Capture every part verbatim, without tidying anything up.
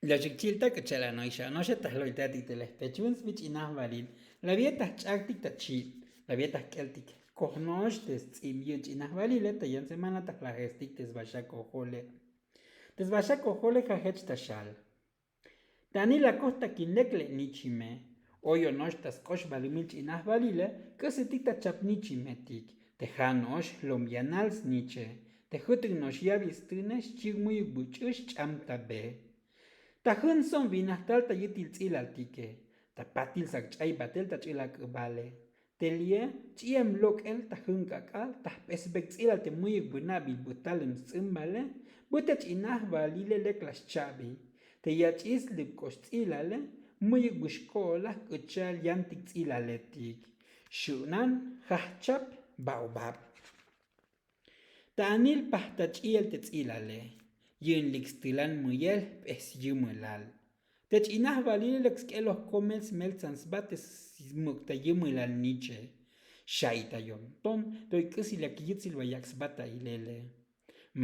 La xik chi'iltak k'u cha'al ano'ix ano'oxe ta jlo'iltatik te lejpechun sbi ch'inajvalil. La vi'e ta jch'aktik ta chib, la vi'e ta jk'eltik kojno'ox te sts'ib yu'un ch'inajvalile ta yan semana ta jlajestik te sba xa kojole. Te sba xa kojole ja' jech ta xal. Ta anil la kojtakin lek le' nichime, oy ono'ox ta sk'oxbalimil ch'inajvalile k'usitik ta chap nichimetik. Te ja' no'ox jlom yanal sniche, te jutük no'ox yabil stüne xchi'uk mu'yuk bu ch'u xch'am ta be. Ta jün so'on vinaj tal ta yutil ts'ilaltike, ta patil sak ch'ay batel ta ch'ul ak'ubale. Te li'e ch'i'em lok'el ta jün k'ak'al ta jp'esbek ts'ilal te mu'yuk bu nabil bu talem sts'umbale. Bu te ch'inajvalile lek la xcha'bi, te yach'il slipk'ox ts'ilale mu'yuk bu xko'olaj k'u cha'al yantik ts'ilaletik. Xu'unan jajchap baobab. Ta anil pajtal ch'i'el te ts'ilale, yi'un lik stulan muyel jp'es yümülal. Te ch'inajvalile lek sk'eloj komel smeltsan sba te smuk' ta yümülal niche. Xa'i ta yo'nton te oy k'usi lek yutsil ba yak' sba ta ilele.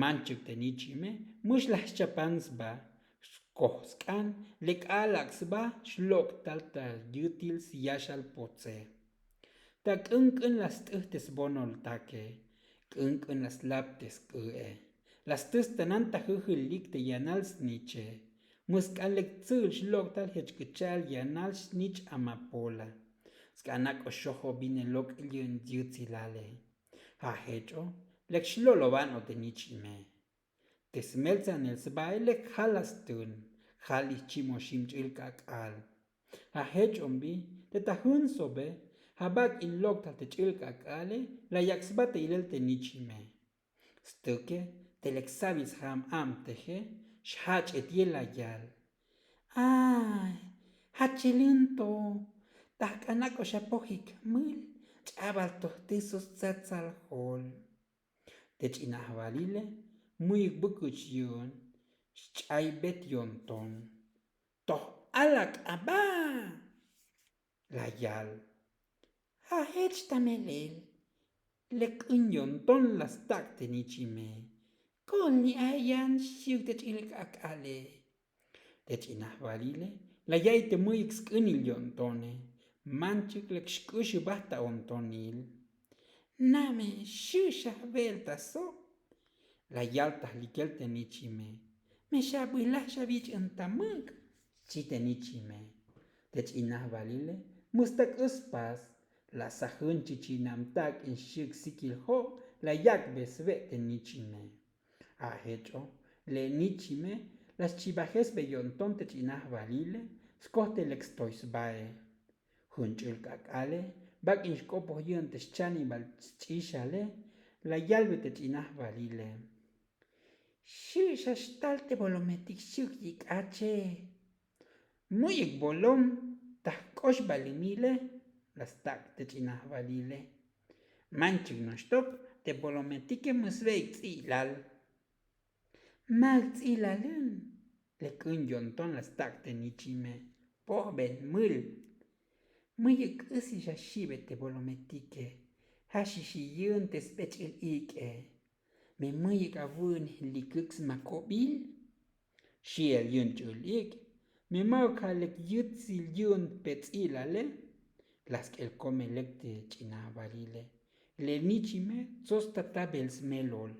Manchuk te nichime mu xlaj xchapan sba. Skoj sk'an lek alak' sba xlok' tal ta yutil syaxal potse. Ta k'ünk'ün la st'üj te sbonoltake, k'ünk'ün la slap te sk'ü'e. La stüstanan ta jüjülik te yanal sniche. Mu sk'an lek tsü'ül xlok' tal jech k'u cha'al yanal snich amapola. Sk'an ak'o xojob bin e lok'il yu'un yutsilale. Ja' jech'o lek xlo'loban o te nichime. Te smeltsanel sbae lek jal la stün, jal ijchim oxib ch'ul k'ak'al. Ja' jech'on bi te ta jün sobe, ja' bak'in lok'tal te ch'ul k'ak'ale la yak' sba ta ilel te nichime. Stüke te lek sabil sjam abteje, xjach'et ye la yal: Ay, jachelün to, ta jk'an ak'o xapojik jmül, ch'abal to jtüso stsatsal jol. Te ch'inajvalile mu'yuk buk'uch yu'un xch'aybet yo'nton: Toj alak' aba, la yal. Ja' jech ta melel. Lek k'ün yo'nton la stak' te nichime. Ko'ol ni' ay yan xchi'uk te ch'il k'ak'ale. Te ch'inajvalile la ya'iy te mu'yuk sk'ünil yo'ntone. Manchuk lek xk'uxubaj ta ontonil. Name xu' xa jve'el ta so', la yal ta jlikel te nichime. Me xabulaj xavich'un ta muk', xchi te nichime. Te ch'inajvalile mu sta k'u spas, la sajün chichinam tak'in xchi'uk sikil jo' la yak'be sve' te nichime. Ja' jech'o le' nichime la xchivajesbe yo'nton te ch'inajvalile. Skoj te lek stoy sbae. Jun ch'ul k'ak'ale bak'in xk'opoj yu'un te xchanibal sch'ixale, la yalbe te ch'inajvalile. Xu' xa xtal te volometik xchi'uk yik'ache. Mu'yuk volom ta jk'oxbalimile, la stak' te ch'inajvalile. Manchuk noxtok te volometike mu sve'ik ts'i'lal. Ma'uk ts'ilalun. Le k'un yo'nton la stak' te nichime. Pojben mul. Mu'yuk k'usi xa xi'be te volometike. Ja' xixi yu'un te sbech'il ik'e. Me mu'yuk avu'un likuk smakobil. Xi'el yu'un ch'ul ik'. Me ma'uk ja' lek yutsil yu'un pe ts'ilale. La sk'el komel lek te ch'inajvalile. Le nichime tsots ta tabel smelol.